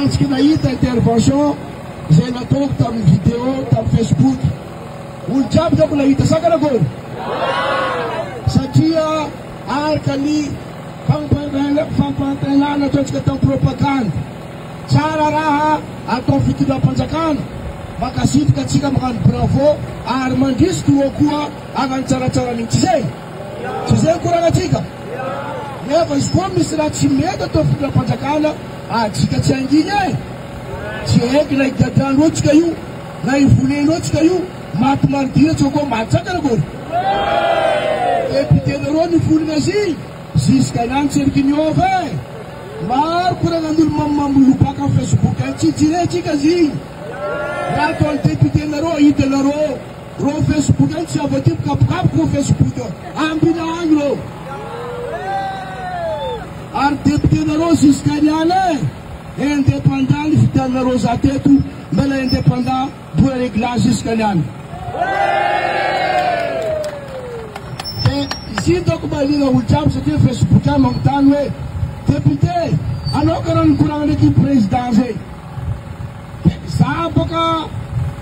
Antsika nahita intervention izay nataoko tamin'ny vidéo tamin'ny Facebook. Olo jiaby zao nahita sa karakory? Satria araka ny fampanantenana nataontsika tamin'ny propagande. Tsara raha atao fitondram-panjakana, mankasitraka antsika magnano bravo ary mandrisika ireo koa hagnano tsaratsara an'igny. Tsy zay? Tsy zay ny koragnantsika? Nefa izy koa misy raha tsy mety atao fitondram-panjakana, atsika tsy hangigny e! Tsy haiko na higadran-dreo tsika io, na hivolen-dreo tsika io, maty manodidina tsika koa maty sa karakory? Député-nareo nivolagna azy igny, jusqu'à niany tseriky niova e! Maro koragnan'olo mamimamy lobaka am Facebook any, tsy jerentsika azy igny. Raha ataon'ny député-nareo hitanareo. Reo Facebook any tsy avy aty mikapokapoka reo Facebook ambina agny reo. Ary député nareo jusqu'à niany e! Indépendant ny fidiananareo za teto mbela indépendant mbola réglage jusqu'à niany. De izy iny doko mahaliana olo jiaby satria Facebook any magnontany hoe député anao karaha nikoragna ndraiky président zay. Za boka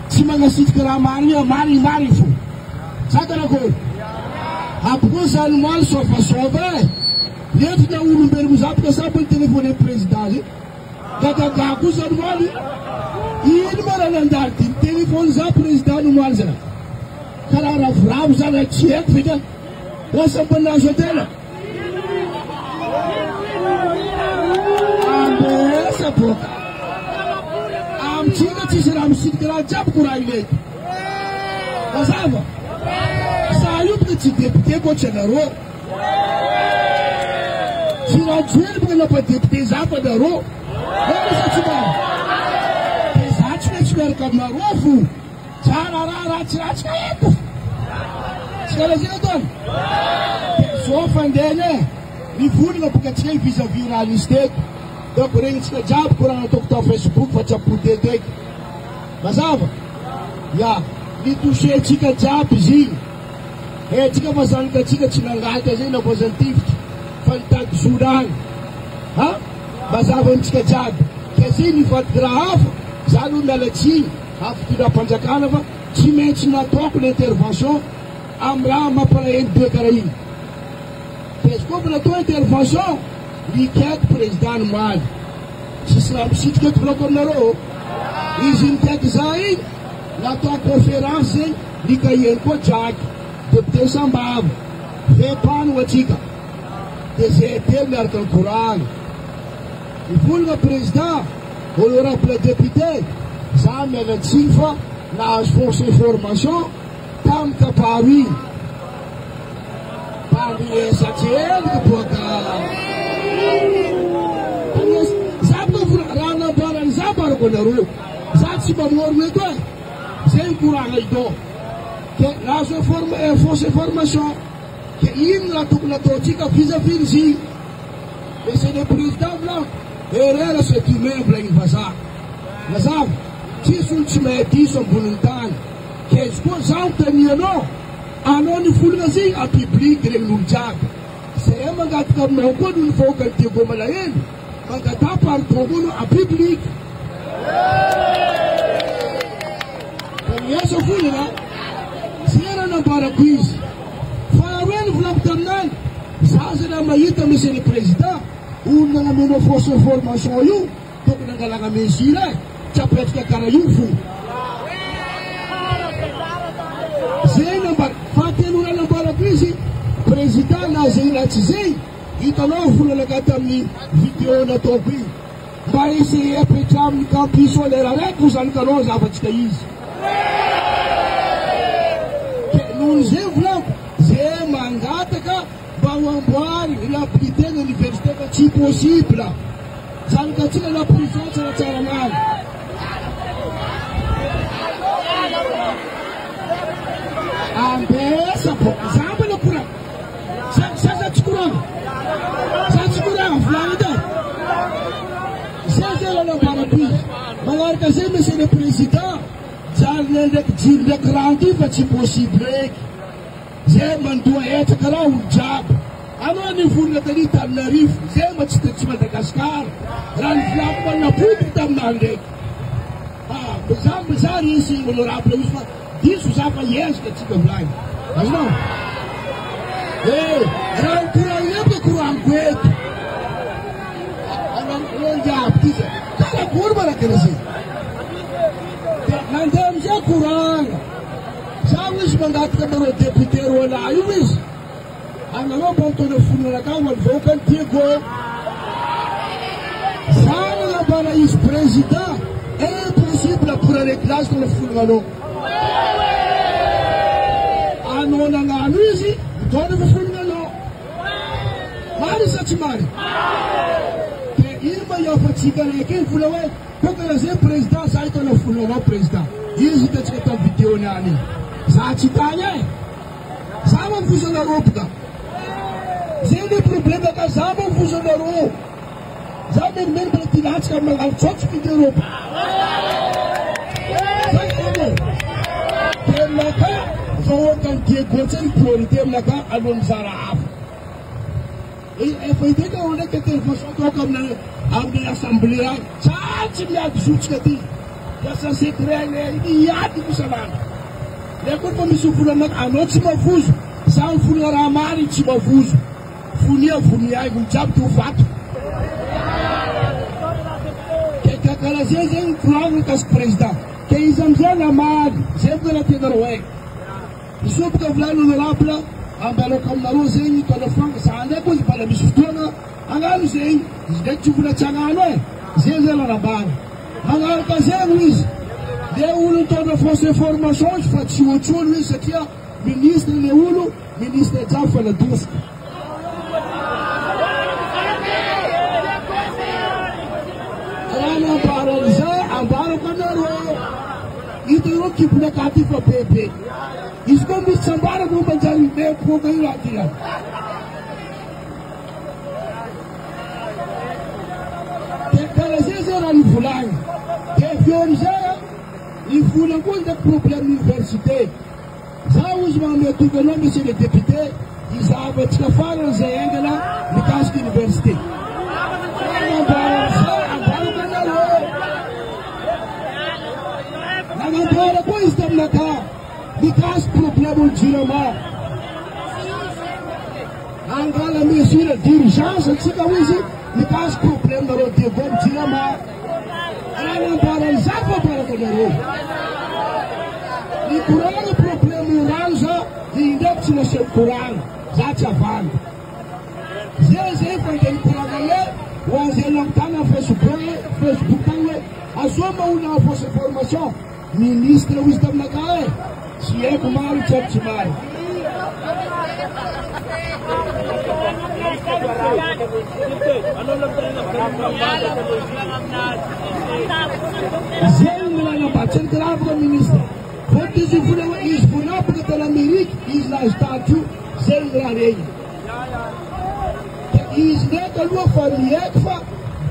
tsy magnasitrika raha marigny io, marigny marigny fo. Sa karakory? Aby koa zany omaly sôfasôfa e! Nefa na olombelogno za boka sa mbo nitelephone président zay. Gagaga koa zany omaly. Ino ma raha nandalo ty? Nitelephone za président omaly zany. Karaha ravoravo za raha tsy haiko feky. Lasa mbo nahazo antena. Ambesa boka. Amintsika tsisy raha misitrika raha jiaby ko raha ilety. Mazava? Za io boka tsy député ko tsy anareo. Tsy Rajoely boka nampa député za fa nareo. Marina sa tsy marina? De za tsy maintsy miaraka aminareo fo. Tsara raha ratsy ratsy ka eto. Tsy karaha zay ataony. De zao fandehany e. Mivolagna boka tsika vis à vis raha nisy teto. Donc regnitsika jiaby koragna ataoko tao Facebook fa tsy ampody eto eky. Mazava? Ya. Ni touché tsika jiaby izy igny. Haintsika fa zanakatsika tsy nangalatra zay na voazan'ny tifitra fa nitady zonany. Ha? Mazava amintsika jiaby. Ka zay nivadiky raha hafa, za aloha miala tsiny. Avy fitondram-panjakana fa tsy maintsy nataoko ny intervention amin'ny raha mampalahelo be karaha iny. Fa izy koa fa natao intervention, nikaiky président ny omaly. Tsisy raha misitrika eto volako aminareo. Izy nikaiky za iny, natao conférence zegny, nikaihany koa Jaky, député Sambava, Vepany ho atsika. Dia zay telo miaraka nikoragna. Mivolagna président. Honorable député, za miala tsiny fa nahazo fausse information tam kabaro iny. Tandrinesa tsendriky boaka. Tandrinesa, za boka vola raha nambarany za ambarako anareo. Za tsy mamorogno eto e. Zay ny koragna ito. Ke nahazo inform fausse information. Ke ino raha tokony ataontsika vis à vis izy. Monsieur le président volaniko, erreur c'est humain volagniny vazaha. Mazava? Tsisy olo tsy mahay diso ambonin'ny tany. Ke izy koa zaho mitanianao, anao nivolagna zegny en public regnin'olo jiaby. Zay mangataka aminao koa noho ny vahoakan'i Diego malahelo, mangataha pardon koa anao en public. Ka miasa volana, zay raha nambarako izy. Faharoe nivolako taminany, za zay raha mahita monsieur le président, olona namenao fausse information io, tokony angalagna mesure e, tsy apetraka karaha io fo. Zay nambara, fahatelo raha nambarako izy, président na zay na tsy zay, hitanao volanakahy tamin'ny vidéo nataoko iny. Mba essayer apetraha amin'ny campus ao lera raiky ho zanakanao zavatsika izy. Ke noho izay volaniko, ze mangataka mba ho amboary réhabiliter ny université fa tsy possible. Zanakatsika la prison tsaratsara anany. Ambesa bo, za mbola koragna. Za za za tsy koragna. Za tsy koragna volagny edy e. Zay zay raha nambarako izy. Magnaraka zay monsieur le président, jalina ndraiky jiro ndraiky rano ty fa tsy possible eky. Zay mandoa hetra karaha olo jiaby. Anao nivolagna tary Tananarivo, zay ma tsy tsy Madagascar. Raha nivolagno ma napodiko taminany ndraiky. Ah, za za resy honorable izy fa diso za fa hiezaka atsika volagny. Azonao? Eh, raha nikoragna eto koragniko eto. Anao ngiaby ty zay. Karakory ma raha karaha zay? Nandeha amizay koragna. Za izy mangataka aminareo député roa lahy io izy. Anareo mba mitondra fononanakahy ho an'ny vahoakan'i Diego. Za nanambara izy président, impossible pour un réglage tondra fononanao. Anao nagnano izy, mitondra fononanao. Marina sa tsy marina? Dia ino ma iafatsika raiky iny vola hoe koa karaha zay président, za hitondra fononanao président. Izy hitantsika tamin'ny vidéo niany iny. Za tsy tany e. Za mavozo anareo boka. Zay le problème ka za mavozo anareo. Za menimeny mbola ty latsaka mangalo tsotso vidéo. Zay kone. De aminaka vahoakan'i Diego tsy ny priorité aminaka alohan'ny mizara hafa. Efa hitako eo ndraiky intervention ataoko amin'ny amin'ny assemblée any. Tsa tsy miady zotsika ty. Lasa secret iny hiady kosa lany. Le koa fa misy volana anao tsy mavozo, za mivolagna raha marigny tsy mavozo. Vonia vonia olo jiaby ty ho faty. Ke ka karaha zay zegny koragna mikasiky président. Ke izy amizay namaly, zay boka raha tianareo hay. Isoboka volany honorable, ambarako aminareo zegny tondra za ndraiky ozy mbola misy fotoagna hagnano zegny. Izy ndraiky tsy mbola tsy hagnano e. Zay zay raha nambara. Magnaraka zegny izy. Le olo nitondra fausse information izy fa tsy ohatr'olo izy satria ministre le olo, ministre jiaby fa nadosiko. Raha nambaran'izay, ambarako anareo. Hitanareo kibonakahy ty fa bebe. Izy koa misy tsy ambarako no manjary mipoaka io raha ty. Dia karaha zay zay raha nivolagny. Dia avy eo amizay ny vola koa ndraiky problème université. Za ozy magnome toky anao monsieur le député, izahavatsika farany zay aingana mikasiky université. Nagnamboara ambarako anareo. Nagnamboara koa izy taminakahy mikasiky problème olo Jirama. Angala mesure d'urgence atsika hoy izy mikasiky problème nareo Diego amy Jirama. Raha nambaran'izany fa ambarako anareo. Ny koragna problème io rano za igny ndraiky tsy nasiako koragna, za tsy avandy. Zay zay fa ndeha nikoragna le ho an'izay nanontany amy Facebook Facebook tagny hoe azao ma olona fausse information. Ministre hoy izy taminakahy e, tsy haiko marina tsy haiko tsy marina. Zay no nanambatsiny grave ministre. Fôtony izy vola hoe izy vola boka tany Amerika, izy nahazo taty io, zay no raha regny. Izy ndraiky aloha fa miaiky fa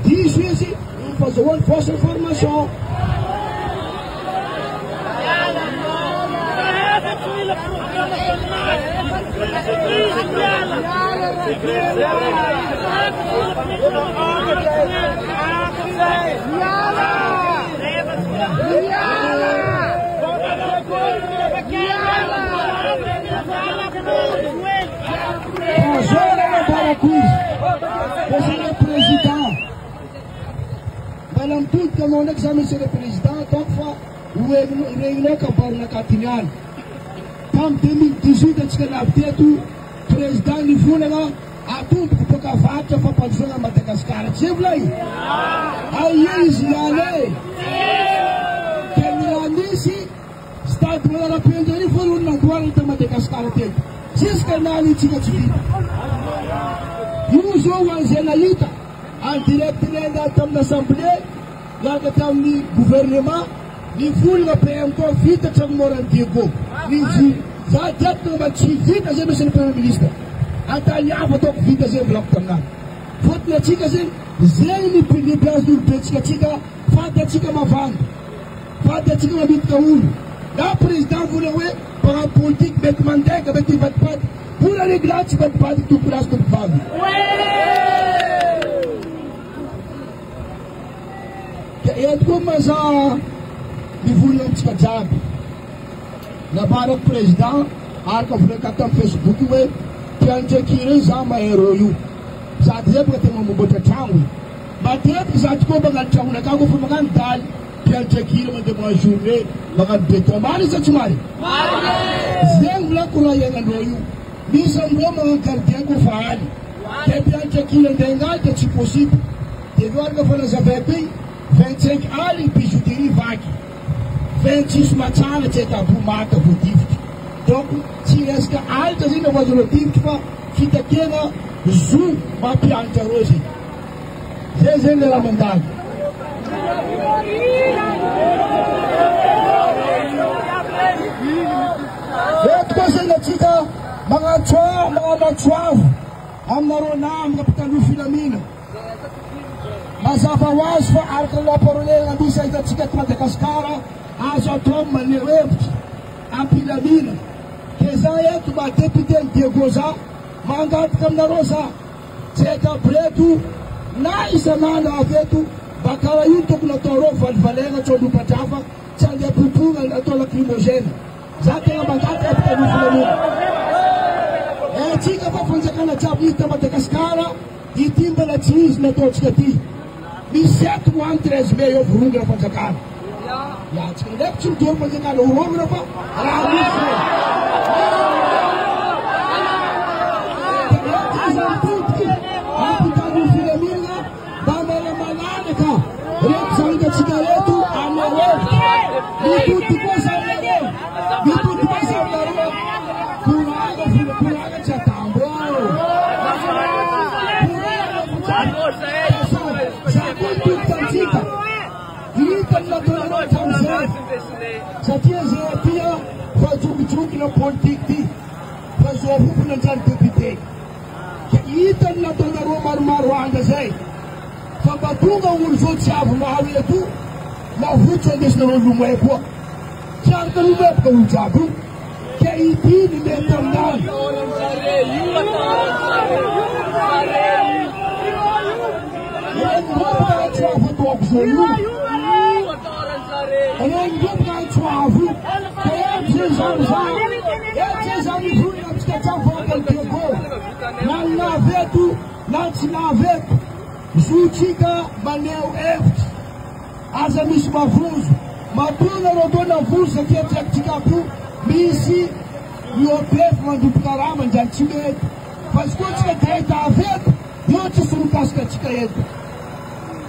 diso izy ny fahazoany fausse information. Bonjour nambarako izy. Monsieur le président. Mbola mitodika anao ndraiky za monsieur le président ataoko fa horegninao kabarinakahy ty niany. Tamin'ny 2018 antsika navy teto président nivolagna atomboko boka avaratra fampandrosoana Madagasikara. Tsy volay? Aia izy niany e? Dia ny raha nisy stade Manara-penitra io fo no nandoarana ta Madagasikara teto. Jusqu'à niany tsika tsy vita. Io zao ho an'izay nahita en direct niainga tamin'ny assemblée niaraka tamin'ny gouvernement nivolagna PM koa vita trano moran'i Diego. Ny za jiaby tonga mba tsy vita zay monsieur le premier ministre. Antany hafa ataoko vita zay volako taminany. Fôtony atsika zegny zegny ny pilipiazon'olobentsika atsika fantatsika mavandy. Fantatsika mamitaka olo. Na président vola hoe mpanao politique mety mandenga mety mivadibady. Mbola réglatsika. tsy mivadibadiky tompolahy sy tompovavy? Ka eto koa ma za mivolagna amintsika jiaby. Nambarako président araka volanka tamin'ny Facebook io hoe mpianatra akia reo za mahay reo io. Sady zay boka tegna mamboatra tragno e. Matetiky za tokoa magnano tragnonakahy koa fa magnano daly. Mpianatra akia mandeha magnano journée magnano béton. Marina sa tsy marina? Marina! Zegny volako raha iaignandreo io. Misy amindreo magnano gardien koa fa aly. Dia mpianatra akia andeha angaly dia tsy possible. Dia eo araka fa nazavaiko igny 25 aligny bijouterie vaky. 26 matsara tsy tabou maka voadifitra. Donc tsy resaka alitra zegny navoazanao difitry fa fitakiana zo mampianatra reo zegny. Zay zegny le raha mandalo. Eto koa zegny atsika magnantso magnantso avo aminareo namana mpitandro filamina. Mazava ho azy fa araka ny lamparolenana misy ahitantsika eto Madagasikara, azo atao ny maneho hevitra am-pilaminana. Dia za eto maha député an'i Diego za, mangataka aminareo za, tsy haiko aby reto na isan'andro avy eto, mba karaha io no tokony ataonareo, valivalena tsy olompatrafa, tsy andeha popoina atao lacrymogène. Za tena mangataka mpitandro filaminana. Haintsika fa fanjakana jiaby hita Madagasikara, Ity mbola tsy izy ny ataontsika ty. Misy eto ho any 13 mai eo vorongana fanjakana. Ya tsika ndraiky tsy midoro fanjakana horongana fa raha misy zay. Ampitandro filaminana mba mala malalaka reto zanakatsika reto anareo. Mitody koa zanareo. Mitody koa zanareo. Koragna koragna tsy atambo. Satria zay aty fa jokijokina politique ty fa zo hopina anjany député ka hita ny nataonareo maromaro anga zay fa mba tonga olo zao tsy avy maro eto mavotsy andesinareo lomay koa tsy araka lomay boka olo jiaby io Ka ity ny mety aminany. Renindroboka antso avo ataoko zao io. Renindroboka antso avo io. Ka eto zay zany za. Eto zay za mivolagna amintsika jiaby vahoaka ny Diego. Na ny lava eto na tsy lava eto. Zontsika maneho hevitra. Aza misy mavozo. Matoa nareo teo navozo satria tsy haiko tsika ko misy miopef mandrobo karama njany tsy mety. Fa izy koa tsika direct avy eto eo tsisy mikasika atsika eto.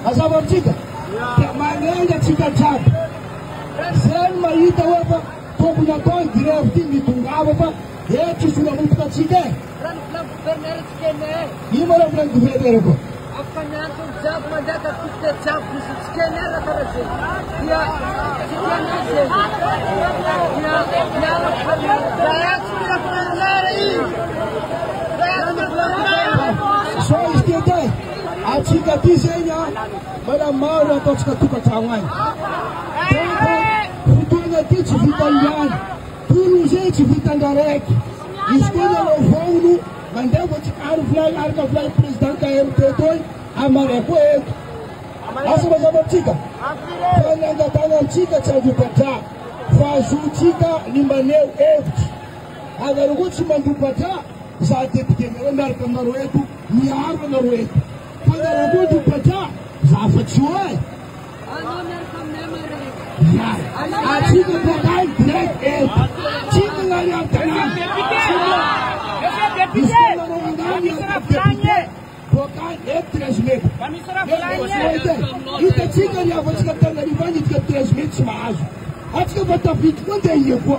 Mazava amitsika? Dia manenga atsika jiaby. Zay no mahita hoe fa tokony atao ny grève ty mitongava fa eto tsisy olo hamotika atsika e. Raha ny volagny gouverneur tsy kene e. Ino ma raha volagny gouverneur koa? Afaka miantso olo jiaby mandeha ka député jiaby misy tsy kene raha karaha zegny. Dia tsy kene zegny. Dia miala gouverneur. Raha tsy mila gouverneur i. Raha tsy mila gouverneur. Sao izy ty edy e. Atsika aty zegny a, mbola maro ataontsika tokantragno agny. Donc fotoagna ty tsy vitan'ny ihany. Tologno zegny tsy vitan-draraiky. Izy koa nareo vognono mandeha vao tsy ary volagny araka volagny président KMT toy amaray koa eto. Asa mazava amintsika? Fa ny angatahana amintsika tsy andropadra fa zontsika ny maneho hevitra. Anareo koa tsy mandropadra za député nareo miaraka aminareo eto miaro anareo eto. Fa nareo koa andropadra za fa tsy eo e. Anao miaraka aminay mare. Ya, atsika bokay direct eto. Tsy magnary an-tanàna. Misy manao angany député bokay eto 13 mai. Hitantsika ny havantsika Antananarivo any hiditra 13 mai tsy mahazo. Atsika fa tafiditra koa ndeha ia koa.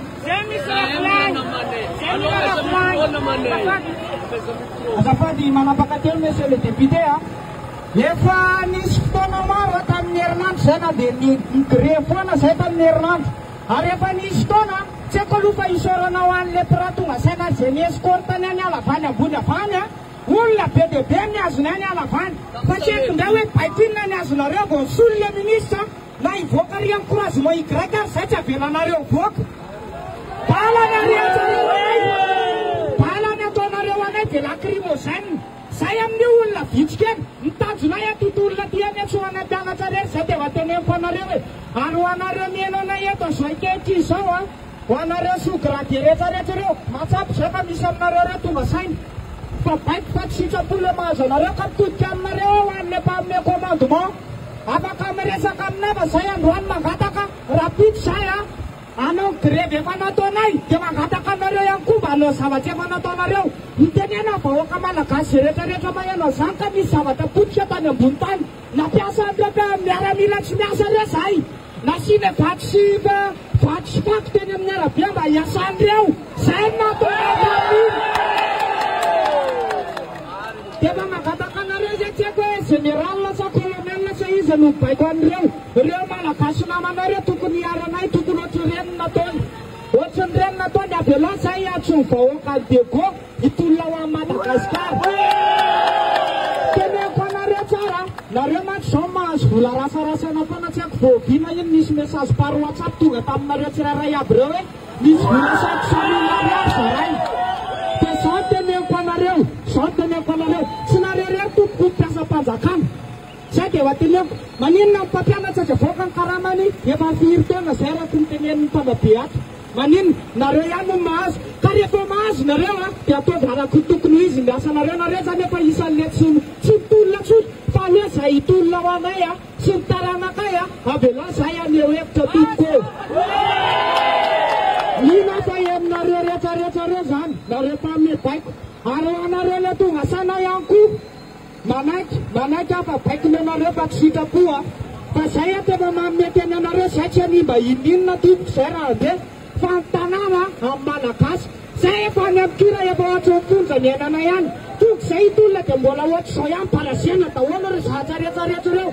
Azafady manapaka teny monsieur le député a. Efa nisy fotoana maro tamin'ny herinandro izay na dia ni-grevy foana izay tamin'ny herinandro. Ary efa nisy fotoana, tsy haiko aloha fa isaorana ho an'ilay mpiraha tonga saina izay ni-escorte ny any Alavany ambony avy any a. Olona be dia be ny azony any Alavany. Fa tsy haiko indray hoe baiko inona ny azonareo vao nisolo ilay ministre na hivoaka ary amin'ny croisement Y ary izay tsy avelanareo hivoaka. Bala ny arianjareo anay. Bala ny ataonareo anay dia. Zay amin'io olona vitsy kely, ny tanjonay aty tolona aty anie tsy ho anay mpianatra irery zay dia mba teneniko anareo e! Ary ho anareo mihaino anay eto zao ankehitriny izao an, ho anareo sous gradé rehetra rehetra ireo, mahatsapa izay fa misy aminareo ireo tonga saina fa baiko fa tsy sitrapo ilay mahazo anareo ka mitodika aminareo aho ho an'ilay mpanome commandement afaka miresaka aminay fa zay androany mangataka rahampitso zay an! Hanao ny grevy efa nataonay dia mangataka anareo ihany koa mba hanao zavatra efa nataonareo. Mitenena ny vahoaka malagasy izay rehetra rehetra maheno an'izany ka nisy zavatra potika tany ambony tany. Nampiasa an'ireo miaramila tsy miasa ireo izahay. Nasiana vato sy vato sy fako teny amin'ny arabe mba hiasan'ireo. Izay no nataonay tamin'iny. Dia mba mangataka anareo izay tsy haiko hoe général sa colonel sa iza no mibaiko an'ireo. Ireo Malagasy namanay ireo tokony hiaranay tokony ohatran'ireny no nataony. Ohatran'ireny nataony avelao zay hiantso ny vahoaka any Diego hitolona ho an'i Madagasikara. Teneniko anareo tsara, nareo mantsy zao mahazo vola rasarasana foana tsy haiko vao oviana iny nisy message par WhatsApp tonga taminareo tsirairay aby ireo hoe misy vola 500 mille ariary zaraina. Dia zao no teneniko anareo, zao no teneniko anareo, tsy nareo irery tompoko ny mpiasam-panjakana. Zay dia efa teneniko. Maninona ny mpampianatra tsy avoaka ny karamany efa firy taona zay araka ny tenenin'ny mpanabe ato. Maninona? Nareo ihany no mahazo. Ka rehefa mahazo nareo a, dia ataovy araka ny tokony ho izy ny asanareo. Nareo zany efa isan'le tsy tsy mitolona intsony fa aleo zay hitolona ho anay a, sy ny taranakay a, avelao zahay haneho hevitra tompoko ô. Mino aho fa henonareo rehetra rehetra reo zany, nareo mpanome baiko. Ary ho anareo le tonga saina ihany koa. Manaiky, manaiky aho fa baikona anareo fa tsy sitrapo a! Fa zay ato efa manome teny anareo zay tsy hanimba inoninona tompoko zay raha handeha fa ny tanàna amin'ny malagasy zay efa any amin'ny cura efa ohatry ny fonja ny ainanay any tonga zay hitolona dia mbola ohatr'izao ihany barasiana daholo ireo zavatra rehetra rehetra ireo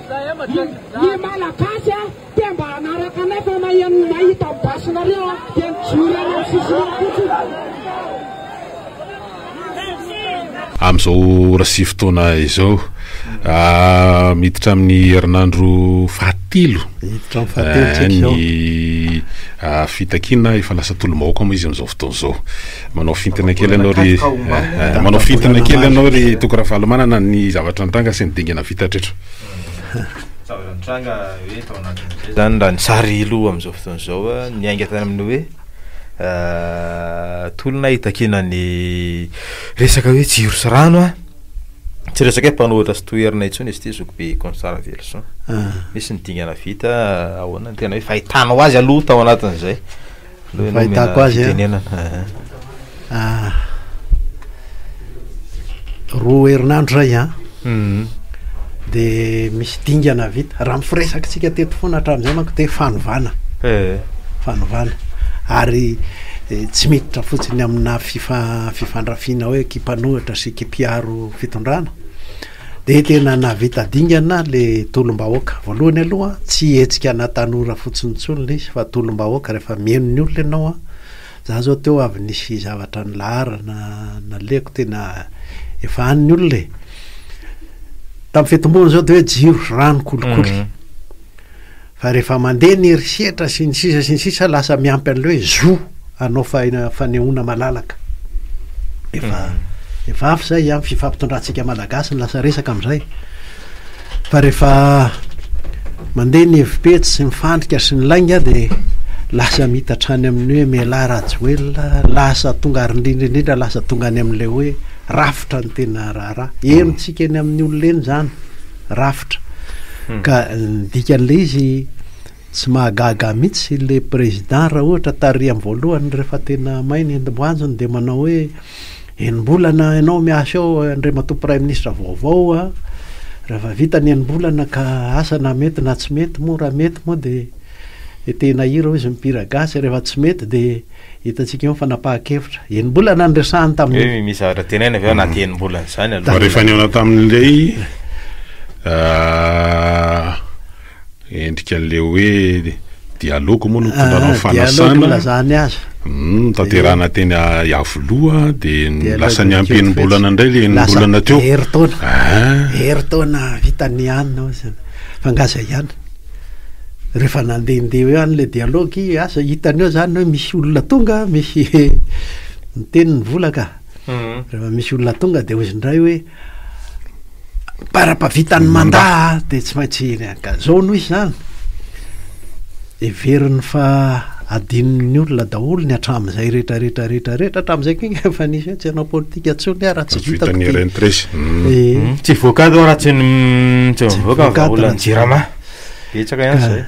ny malagasy a te mba hanaraka anay fa maheno mahita ny basinareo a dia mijoro eny amin'ny sisiny eny fotsiny. Amin'izao ora sy fotoana izao, miditra amin'ny herinandro fahatelo Hiditra amin'ny fahatelo tsika izao. ny fitakiana efa lasa tolom-bahoaka moa izy amin'izao fotoana izao. Manao fintina kely ianao ry manao fintina kely ianao ry Toky Ravalomanana ny zavatra nitranga sy ny dingana vita hatreto. Zavatra nitranga hoe tao anatin'izay zany raha ny sary aloha amin'izao fotoana izao niainga tany amin'ny hoe Tolona hitakiana ny resaka hoe jiro sy rano a! Tsy resaka hoe mpanohitra sy toherina intsony izy ity zokibe Constant Raveloson. Misy ny dingana vita, ahoana ny tena hoe fahitanao azy aloha tao anatin'izay? Aleo ianao omena Fahitako azy a. fitenenana. Roa herinandro zay an, de misy dingana vita, raha ny firesakitsika teto foana hatramin'izay manko de fanovana, fanovana ary tsy miditra fotsiny amina fifa- fifandrafiana hoe ekipa mpanohitra sy ekipa mpiaro fitondrana de tena nahavita dingana le tolom-bahoaka, voalohany aloha tsy hetsika ana tanora fotsiny intsony le izy fa tolom-bahoaka rehefa mihaino ny olona ianao an, Za zao teo avy nisy zavatra nilaharana nalehako tena efa any ny olona e. Tamin'ny fitomboana zao de hoe jiro, rano, kolikoly. Fa rehefa mandeha ny herisetra sy ny sisa sy ny sisa lasa miampy an'ilay hoe zo hanao fanehoana malalaka. Efa efa hafa izay an, fifampitondrantsika malagasy no lasa resaka amin'izay. Fa rehefa mandeha ny hevi-petsy sy ny fandrika sy ny lainga dia lasa miitatra any amin'ny hoe mialà Rajoelina, lasa tonga ary indrindra indrindra lasa tonga any amin'ilay hoe rafitra ny tena raharaha. Henontsika eny amin'ny olona eny izany, rafitra. Ka ny dikan'ilay izy Tsy mahagaga mihitsy le président raha ohatra tary am voalohany rehefa tena may ny endim-boanjony dia manao hoe enim-bolana ianao miasa eo Andriamatoa Praiminisitra vaovao a, rehefa vita ny enim-bolana ka asa na mety na tsy mety moa, raha mety moa dia tena hira hoy izy ny mpihira gasy, rehefa tsy mety dia hitantsika eo ny fanapahan-kevitra. Enim-bolana no resahany tamin'io. Hoe misy zavatra tenaina avy ao anaty enim-bolana izany aloha. Rehefa nihaona tamin'ilay Endrika an'ilay hoe dialogue moa no nitondranao fanasana. Dialogue nilazany azy. Notanterahina teny Iavoloha dia lasa niampy enim-bolana indray ilay enim-bolana teo. Lasa herintaona. Herintaona vita ny anona hozy. Fa angaha izay ihany. Rehefa nandehandeha eo ihany ilay dialogue, asa hitany eo izany hoe misy olona tonga, misy miteny ny vola ka. Rehefa misy olona tonga dia hozy indray hoe. Bara-pahavitan'ny mandat dia tsy maintsy ka zao no izy zany, heveriny fa adinon'ny olona daholo ny hatramin'izay rehetra rehetra rehetra rehetra hatramin'izay koa ingahy efa nisy hoe tsy hanao politika intsony aho raha tsy vitako ny ity. RN13. Ee. Tsy voaka ato raha tsy ny tsy mivoaka ny voaka ato raha vahaolan'ny tsy jirama. Betsaka ihany Ka izay.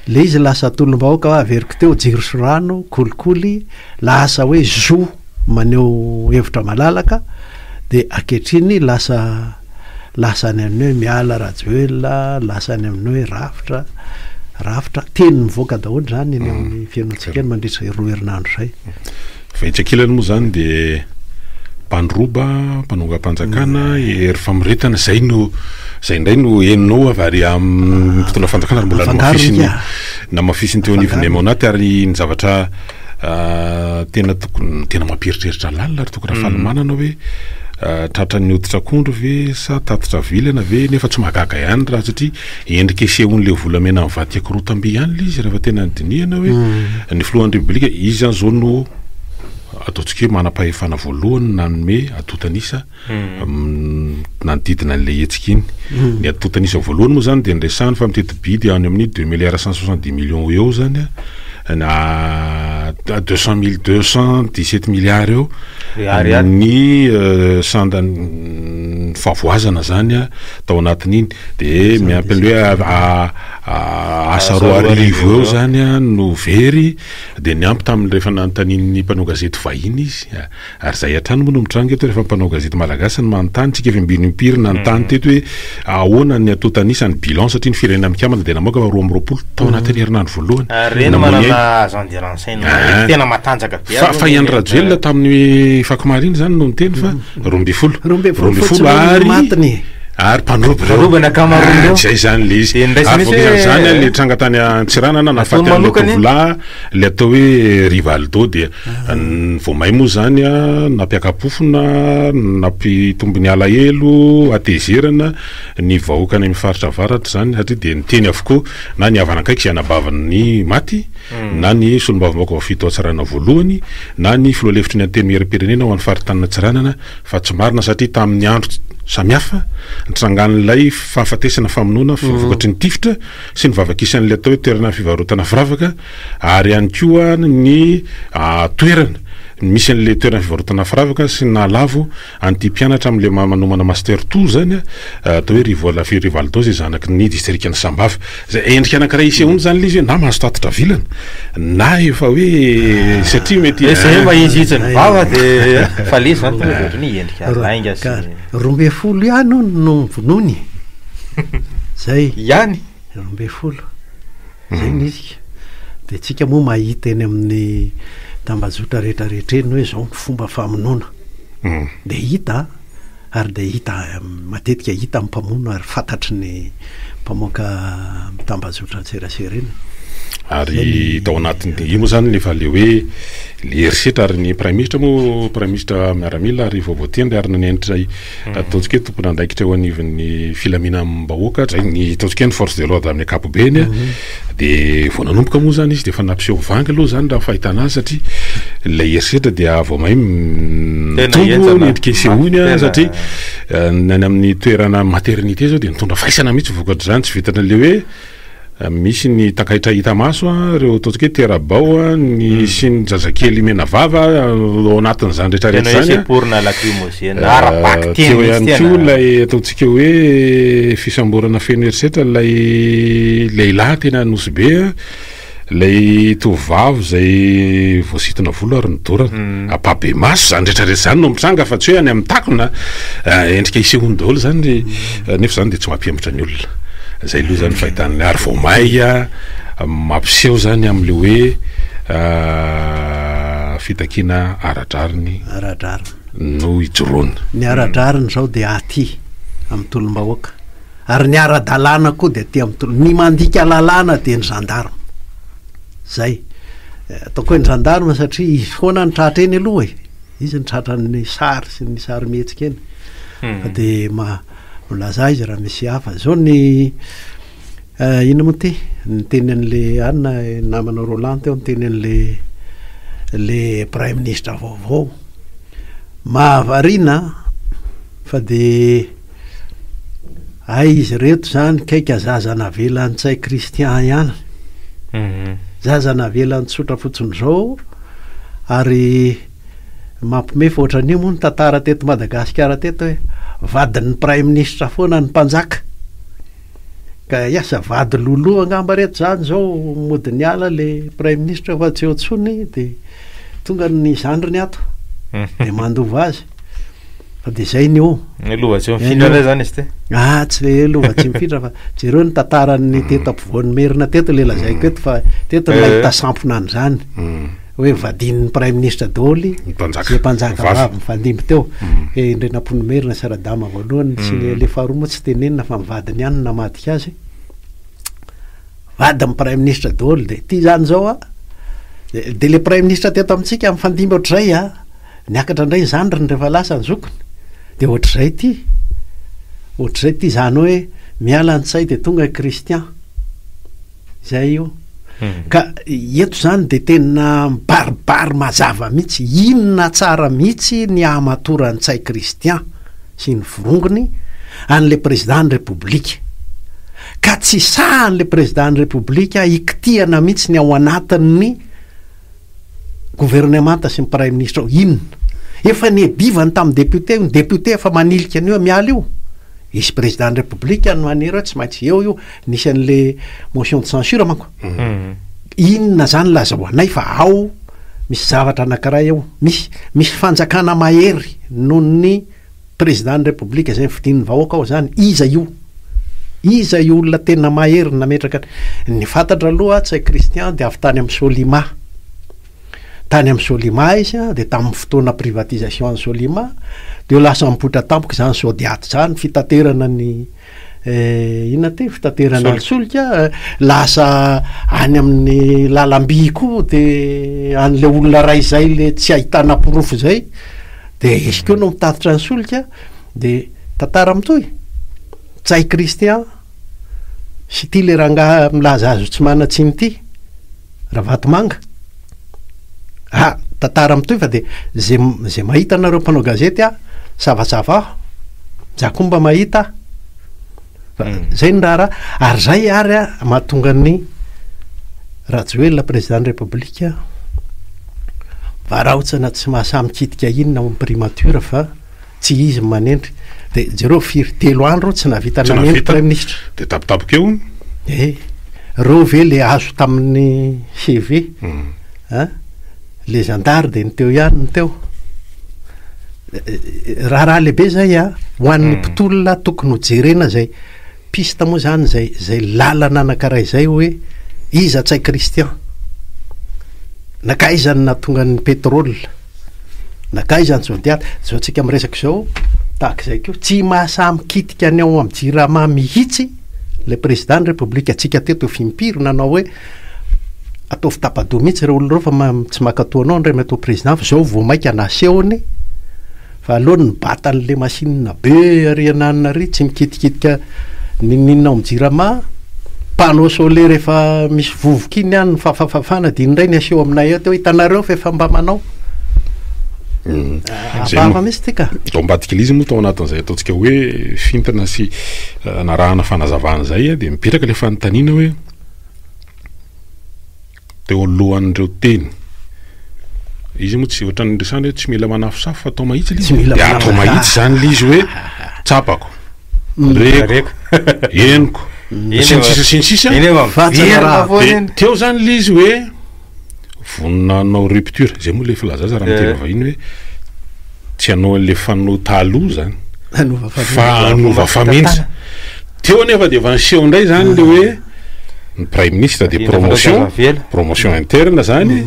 le izy lasa tolom-bahoaka hoe averiko teo jiro sy rano, kolikoly, lasa hoe zo maneho hevitra malalaka dia ankehitriny lasa lasa any amin'ny hoe miala Rajoelina, lasa any amin'ny hoe rafitra, rafitra, teny mivoaka daholo izany eny amin'ny fihainoantsika eny mandritra izay roa herinandro izay. Fa etsy ankilany moa izany dia mpandroba, mpanongam-panjakana, hery famoretana, izay no izay indray no henonao avy ary amin'ny mpitondra fanjakana ary mbola namafisiny namafisiny teo anivon'ny Emmonat ary ny zavatra Tena tokony, tena mampieritreritra lalina ry Toky Rafalimanana hoe tratran'ny hoditr'akondro ve sa tatitra vilana ve nefa tsy mahagaga ihany raha satria endrika isehoan'ilay volamena mivadika korotam-by ihany ilay izy rehefa tena dinihana hoe ny filohan'ny Repoblika izy izany izao no ataontsika hoe manam-pahefana voalohany nanome antontan'isa nanodidina an'ilay hetsika iny. Ny antontan'isa voalohany moa izany dia niresahany fa miteti-bidy any amin'ny deux milliards cent soixante dix millions eo izany na deux cent mille deux cent dix sept milliards eo ny sandan'ny fahavoazana izany tao anatin'iny. Dia miampy ny hoe asa 2000 eo izany no very dia niampy tamin'ny rehefa nanontanian'ny mpanao gazety vahiny izy. Ary izay hatrany moa no mitranga eto rehefa mpanao gazety malagasy no manontany, tsika efa imbiry impiry nanontany teto hoe ahoana ny antontan'isa, ny bilan satria ny Firenena Mikambana dia namoaka fa 22 tao anatin'ny herinandro voalohany. Ary ireny Namoy manana aina. agent de renseignement tena matanjaka be Fa aloha fa i Andry ireny. Rajoelina tamin'ny Fakomary iny izany no niteny fa 12. 12 12 fotsiny no ary matiny e. ary mpandroba ireo. Mpandroba ny ankamaroan'ireo. Ah, izay izany ilay izy. Dia niraisina Ary mihitsy hoe- voakisan'izany ilay tranga tany Antsiranana nahafaty Ataony an'ilay manokana iny. tovolahy Ilay atao hoe Rivaldo dia vao may moa izany nampiaka-pofona, nampitombo ny alahelo, hatezerana ny vahoaka any amin'ny faritra avaratra izany satria dia niteny avokoa na ny havana akaiky izay anabavin'ny maty na ny solombavambahoaka voafidy tao Antsiranana voalohany na ny filoha lefitry ny Antenimierampirenena ho an'ny faritanin'Antsiranana fa tsy marina satria tamin'ny andro samihafa nitrangan'ilay fahafatesana famonoana vokatry ny tifitra sy ny vavakisan'ilay atao hoe toerana fivarotana firavaka ary ihany koa ny toerana misy an'ilay toerana fivarotana firavaka sy ny nahalavo an'ity mpianatra amin'ilay manomana master tour zany atao hoe Rivola Rivaldo izay zanaky ny distrikan'i Sambava. Izay endrika anankiray isehoany zany ilay izy hoe na mahazo tatitra vilana na efa hoe satria mety Izay hoe mahitsihitsy ny vava dia fa ilay izy zany tonga dia ohatran'ny hoe endrika lainga sy 12 ihany hono no vonoiny e. Zay. Ihany? 12. Zay ny izy. Dia tsika moa mahita eny amin'ny tambajotra rehetra rehetra eny hoe zao ny fomba famonoana. Dia hita ary dia hita matetika hita ny mpamono ary fantatry ny mpamoaka amin'ny tambajotra an-tserasera eny. Ary tao anatin'ny io moa zany efa le hoe le herisetra ary ny praiminisitra moa praiminisitra miaramila ary vao voatendry ary nanenitra Ataontsika hoe tompon'andraikitra eo anivon'ny filaminam-bahoaka, zay ny ataontsika hoe ny force de l'ordre amin'ny ankapobeny a, de vao nanomboka moa zany izy de efa nampiseho vangy aloha zany raha ny fahitana azy satria ilay herisetra dia vao may mitombo ny endrika isehoany a, satria ny any amin'ny toerana maternité zao de nitondra faisana mihitsy vokatr'izany, tsy vitan'le hoe Misy ny takaitra hita maso, ireo ataontsika hoe tera-bao, ny sy ny zazakely menavava ao anatin'izany rehetra rehetra Tena hoe izany. seporina lacrymogène, ara-bakiteny Teo mihitsy ihany tena. koa ilay ataontsika hoe fisamborana feno herisetra ilay lehilahy teny Anosibe. Ilay tovovavy izay voasintona volo ary nodorana. Ampahibemaso izany rehetra rehetra izany no mitranga fa tsy hoe any amin'ny takona endrika isehoany daholo izany nefa izany dia tsy mampihemotra ny olona. Izay aloha izany fahitana ary vao maika mampiseho izany amin'ilay hoe fitakiana ara-drariny Ara-drariny. no ijoroana. Ny ara-drariny izao dia aty amin'ny tolom-bahoaka. Ary ny ara-dalàna koa dia aty amin'ny tolona. Ny mandika lalàna dia ny gendarme. Zay. Ataoko hoe ny gendarme satria izy foana no tratra eny aloha e. Izy no tratran'ny sary sy ny sarimihetsika eny. Fa dia ma- milaza izy raha misy hafa. Zao ny inona moa ity? Niteny an'le anona namana Roland teo niteny an'le le praiminisitra vaovao. Mahavariana fa dia. Hay izy ireto izany kaika zaza navelan'i Ntsay Christian ihany. Zaza navelany tsotra fotsiny izao ary mampiomehy fa ohatran'io moa ny tantara teto Madagasikara teto hoe vadin'ny praiminisitra foana ny mpanjaka. Ka asa vady loloha angamba reto izany izao mody niala le praiminisitra fa tsy eo intsony dia tonga ny zandriny ato dia mandova azy. Fa dia izay ny eo. Ny lova tsy mifindra indray zany izy ity. Ah, tsy le lova tsy mifindra fa jereo ny tantaran'ny teto ampovoan'ny Merina teto le lazaiko eto fa teto no nahita sampona an'izany. Hoe vadian'ny praiminisitra daholo Ny mpanjaka. izay mpanjaka Vavy. vavy mifandimby teo. Hoe Indrenampoinimerina sy Radama voalohany, sy ny le faharoa moa tsy tenenina fa ny vadiny ihany no namadika azy. Vadin'ny praiminisitra daholo dia ity izany izao a, dia le praiminisitra teto amintsika mifandimby ohatr'izay a. Niakatra indray ny zandriny rehefa lasa ny zokiny dia ohatr'izay ity, ohatr'izay ity, izany hoe miala ny Ntsay dia tonga i Christian, izay io. Ka eto izany dia tena mibaribary mazava mihitsy, inona tsara mihitsy ny hahamatoran'i Ntsay Christian sy ny forongony an'ilay président ny Repoblika. Ka tsy sahan'ilay président ny Repoblika hikitihana mihitsy ny ao anatin'ny governemanta sy ny praiminisitra ao inona? Efa niadivany tamin'ny député io, ny député efa manilika an'io miala io, izy président ny république no manery hoe tsy maintsy eo io, nisy an'le motion de censure manko, inona zany lazao anay fa ao misy zavatra anakiray ao, misy misy fanjakana mahery noho ny Président ny République izay nofidin'ny vahoaka ao izany, iza io? Iza io olona tena mahery nametraka ny fantatra aloha Ntsay Christian dia avy tany amin'ny Solima. Tany amin'ny Solima izy dia tamin'ny fotoana privatisation an'ny Solima dia lasa nipoitra tampoka izany Sodiat izany fitaterana ny eh, inona ty fitaterana ny solika lasa any amin'ny lalam-by koa dia an'ilay olona iray izay le tsy ahitana porofo izay Dia izy koa no mitatitra ny solika dia tantara mitohy. Ntsay Christian sy ity le rangahy milaza azy ho tsy manan-tsiny ity, Ravatomanga. Ah, tantara mitohy fa dia ze ze mahita anareo mpanao gazety ah, savasavaho, za koa mba mahita ah. Fa zay ny raharaha, ary zay ary ah mahatonga ny Rajoelina président ny République varahontsana tsy mahasahy mikitika inona ao amin'ny primature fa tsy izy no manendry. Dia jereo firy, telo andro tsy nahavita Tsy nanendry nahavita. praiminisitra. Dia tampotampoka eo hono. Eh, reo ve le azo tamin'ny CV? An? Le zandary dia ny teo ihany no teo. Raharaha lehibe zay a, ho an'ny mpitolona tokony ho jerena zay piste moa zany zay zay lalana anankiray zay hoe iza Ntsay Christian, nankaiza no nahatonga ny pétrole, nankaiza ny Zodiac, zao tsika miresaka izao tahaka izay koa, tsy mahasahy mikitika ny ao amin'ny jirama mihitsy le président ny république antsika teto efa impiry nanao hoe Ataovy tapa-doha mihitsy ireo olona ireo fa tsy mankatoa anao Andriamatoa Président fa izao vao maika nasehony fa aleony mibata an'le machine be ary ananona ary tsy mikitikitika n'inon'inona ao amin'ny jirama, panneau solaire efa misy vovoka iny any fafafafana dia iny indray ny aseho aminay eto hoe hitanareo fa efa mba manao. Hafahafa mihitsy ity ka. Tao ambadik'ilay izy moa tao anatin'izay ataontsika hoe fintina sy narahana fanazavana izay dia mipetraka ilay fanontaniana hoe Teo alohan'ireo teny. Izy moa tsy ohatran'ny resahana hoe tsy mila manafosafo fa atao mahitsy ilay Tsy izy. mila Dia atao manafosafo. mahitsy izany ilay izy hoe tsapako, reko, henoko, sy ny sisa sy ny sisa. Eny efa Fa tsy miverina raha. foana Dia iny. teo izany ilay izy hoe vonona hanao rupture. Izay moa ilay filaza azy raha miteny Eh. vahiny hoe tsy hanao an'ilay fanao taloha izany Hanova famindra. fa hanova famindra. Teo anefa dia efa niseho indray izany ilay hoe ny praiminisitra dia promotion, promotion interne izany,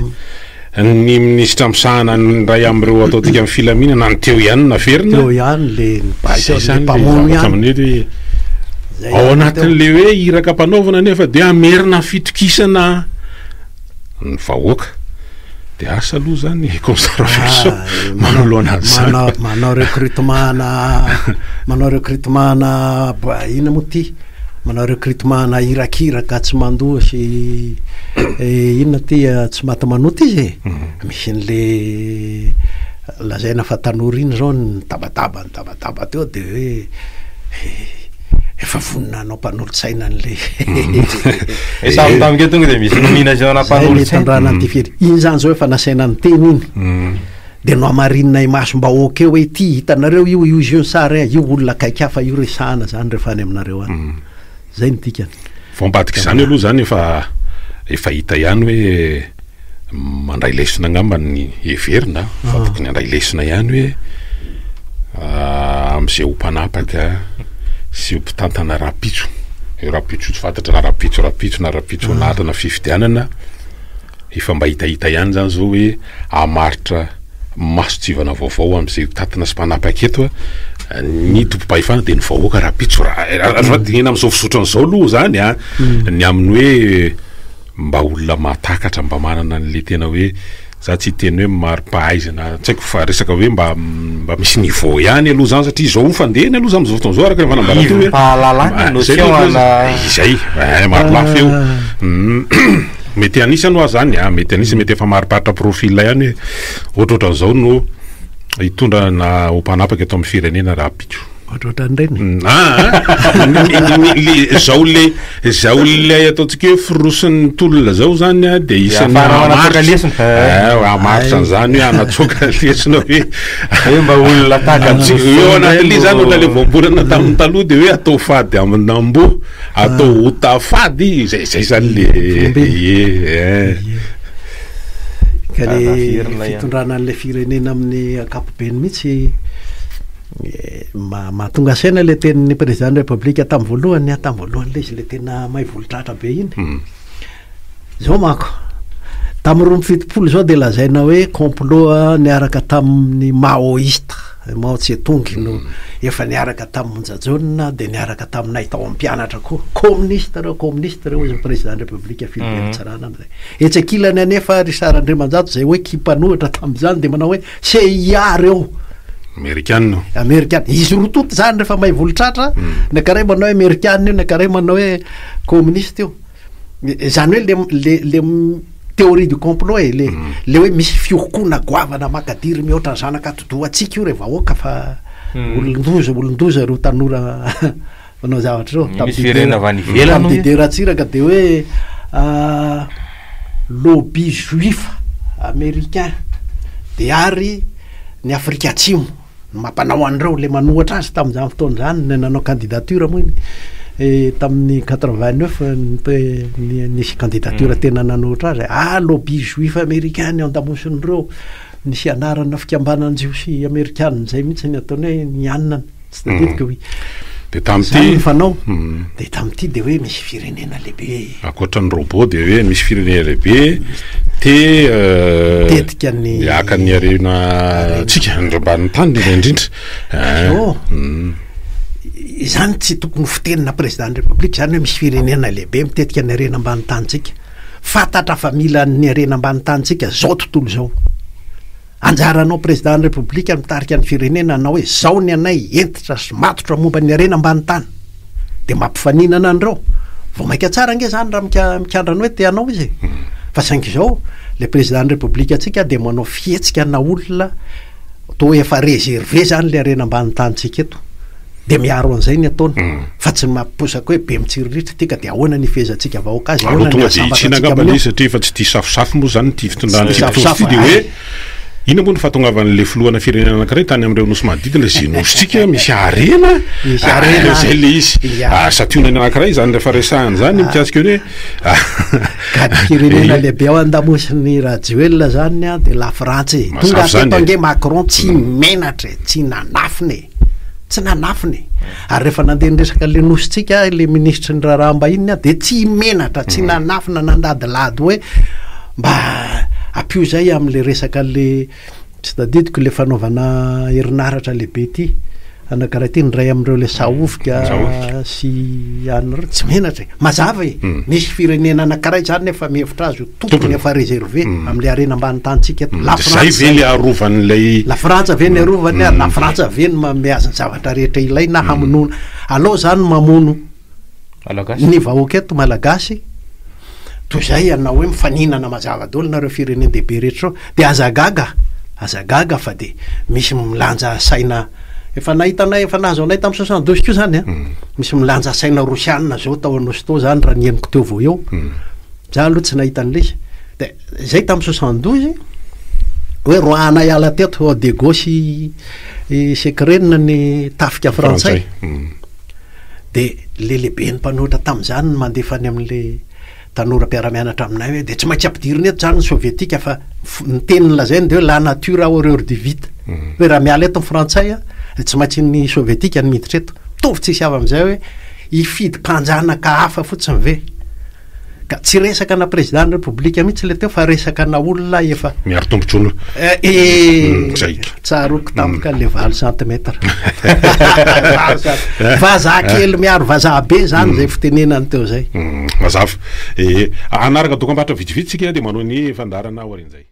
ny minisitra misahana ny iray amin'ireo ataontsika amin'ny filaminana ny teo ihany no naverina. Teo ihany le nibaiko Izay an'ilay izany ilay mpamono zavatra ihany. amin'ny hoe Zay ao ihany teo. anatin'ilay hoe iraka ampanaovina anefa dia hamerina fitokisana ny vahoaka. Dia asa aloha izany comme ça Raveloson manoloana an'izany. Manao manao recrutement ana manao recrutement ana ba- inona moa ty? Manao recrutement ana irakiraka tsy mandoa sy inona ty tsy maty manota izy e. Misy an'le lazaina fa tanora iny zao nitabataba nitabataba teo de hoe. Efa vonona hanao mpanolotsaina an'le. E tambitamika tonga dia misy nomination ana Zay ny mpanolotsaina. hitondrana an'ity firy. Iny zany zao efa nasaina niteny iny. Dia nohamarinina imasom-bahoaka eo hoe ity hitanareo io, io izy io ny sary a, io olona akaiky hafa io resahana zany rehefa any aminareo any. Zay no dikany. Vao ambadika izany aloha izany efa efa hita ihany hoe mandray lesona angamba ny heverina fa tokony handray lesona ihany hoe amin'izay ho mpanapaka sy ho mpitantana rahampitso, io rahampitso io tsy fantatra na rahampitso rahampitso na rahampitso anatina fifidianana, efa mba hitahita ihany izany izao hoe hamaritra mason-tsivana vaovao amin'izay mpitantana sy mpanapaka eto ny tompom-pahefana dia ny vahoaka rahampitso. Raha dinihina amin'izao fizotrany izao aloha izany an, ny amin'ny hoe mba olona mahatakatra, mba manana an'ilay tena hoe, za tsy hiteny hoe mari-pahaizana, tsy haiko fa resaka hoe mba mba misy niveau ihany aloha zany satria izao fandehany aloha zany am'zao fotoana zao araka ny fanambarana teo hoe Ivom-pahalalana no zay tsy ao aloha ana- izay, eh, maro lafy eo. Mety anisany hoa zany a, mety anisany, mety efa mariparitra profil ihany hoe ohatrohatran'izao no hitondra na ho mpanapaka eto amin'ny firenena rahampitso. Ohatrohatran'ireny. Aa le zao le zao le ataontsika hoe firosin'ny tolona zao zany a de isan'ny Ahafahana manatsoaka hamaritra. lesona. Eh, hamaritra an'izany hoe hanatsoaka lesona hoe Hoe mba olona tahaka an'i Tsy- Jesoa eo anatin'ilay indray zany no- olona le voambolana tamin'ny taloha de hoe atao fady amin'amboa, atao ota fady, zay zay zany le Fomba ie eh. Ka le Averina ihany. fitondrana an'ilay firenena amin'ny ankapobeny mihitsy Mahatonga saina ilay tenin'ny président ny République tamin'ny voalohany, tamin'ny voalohany ilay izy ilay tena may volotratra be iny. Izao manko, tamin'ny 72 izao dia lazaina hoe complot niaraka tamin'ny maoïste, Mao Tse-tung no efa niaraka tamin'i Monja Jaona dia niaraka taminay tao amin'ny mpianatra koa. Communiste ireo, communiste ireo hoy ny président ny République Philibert Tsiranana izay. Etsy ankilany anefa Richard Andriamanjato izay hoe mpanohitra tamin'izany dia manao hoe CIA reo. Amerikana. Amerikana. Izy roa tonta zany rehefa may volotratra, ny ankaray manao hoe amerikana io, ny ankaray manao hoe communiste io. Zany hoe le le le théorie du complot e, le le hoe misy fihokona goavana makadiry mihoatra ny zanak'atidohantsika io re vahoaka fa olon-doza olon-doza ireo tanora manao zavatra ireo. Misy firenena avy any ivelany Tamin'i Didier Ratsiraka dia hoe lobby juif américain dia ary ny Afrika Atsimo no mampanao an'ireo, ilay manohatra azy tamin'izany fotoana izany, ny nanao candidature moa iny eh, tamin'ny 89 ny nisy candidature tena nanohitra azy, ah lobby juif américain ny an-damosin'ireo, nisy anarana fikambanan-jiosy amerikana izay mihitsy ny ataony hoe ny anona. Tsy tadidiko hoe. Dia tamin'ity. Izany ny fanao. Dia tamin'ity dia hoe misy firenena lehibe. Ankoatra ny robot dia hoe misy firenena lehibe te Tetika ny. haka ny harena antsika, ny ambanin'ny tany indrindra indrindra. Zao, izany tsy tokony ho fitenina président ny république izany hoe misy firenena lehibe mitetika ny harena ambanin'ny tanintsika. Fantatra fa mila ny harena ambanin'ny tanintsika izao tontolo izao. Anjaranao Président ny République mitarika ny firenena hanao hoe zao ny anay hentitra sy matotra momba ny harena ambany tany. Dia mampifaninana an'ireo. Vao maika tsara ange zany raha mika mikandrana hoe te hanao izy e. Fa saingy izao, le Président ny République antsika dia manao fihetsika ana olona toa efa réservé zany le harena ambany tanintsika eto. Dia miaro an'izay ny ataony. Fa tsy mampiposaka hoe be mitsiriritra ity ka dia ahoana ny ifehezantsika vahoaka azy, Aleo ahoana ny tonga dia hahasambarantsika hitsina angamba amin'io. ilay izy satria efa tsy tia safosafo moa izany ity fitondrana Tsy ity tia mpitory ity safosafo, dia hoe ay. inona moa ny fahatongavan'ilay filohana firenena anankiray tany amin'ireo nosy manodidina izay nosintsika misy harena Misy harena. Ah, izay ilay izy. Ia. Ah, santionany anankiray izany rehefa resahana izany mikasika ny hoe Ka ny firenena lehibe ao an-damosin'i Rajoelina zany an dia la Frantsa e. Mazava Tonga izany teto e. ange Macron tsy menatra e, tsy nanafina e. Tsy nanafina e! Ary rehefa nandeha niresaka an'ilay nosintsika ilay minisitry ny raharaham-bahiny dia tsy menatra, tsy nanafina, nandadilady hoe mba ampio izay amin'ilay resaka an'ilay, tsy tadidiko, ilay fanaovana herinaratra lehibe ity, anankiray ity, ny iray amin'ireo ilay Sahofika sy anona ireo, tsy menatra e! Mazava e! Misy firenena anankiray izany nefa mihevitra azy ho tompony efa réservé amin'ilay harena ambany tanintsika eto. La Zay Frantsa ve le arovan'ilay. La Frantsa ve ny arovany ary la Frantsa ve no manome azy ny zavatra rehetra ilaina hamonoana. Alao zany mamono ny vahoaka eto Malagasy toy izay hanao hoe mifaninana mazava daholo nareo firenen-dehibe rehetra ireo. Dia aza gaga, aza gaga fa dia misy milanja saina. Efa nahita anay, efa nahazo anay tamin'ny 72 koa zany an. Misy milanja saina rosianina zao tao Anôsy tao zany raha ny henoko teo vao eo. Za aloha tsy nahita an'ilay izy. De zay tamin'ny 72 hoe roahana hiala teto Diego sy i Secrène ny tafika frantsay. De le lehiben'ny mpanohitra tamin'izany no mandefa any amin'le tanora mpiara-mianatra aminay hoe dia tsy maintsy ampidirina eto izany ny sovietika fa ny teny nolazainy dia hoe la nature a horreur du vide mm. hoe raha miala eto ny frantsay a dia tsy maintsy ny sovietika ny miditra eto mitovy tsisy avy amin'izay hoe hifidy mpanjanaka hafa fotsiny ve Ka tsy resaka na président ny république mihitsy le teo fa resaka na olona efa. Miaro tombontsoa. Eh, eh mm, zay. Tsaroako tampoka le valo centimètre. Vazaha kely miaro vazaha be zany zay fitenenany teo zay. Mm, mazava. Eh, hanaraka dokambarotra vitsivitsy tsika dia manao ny fandaharana aorian'izay.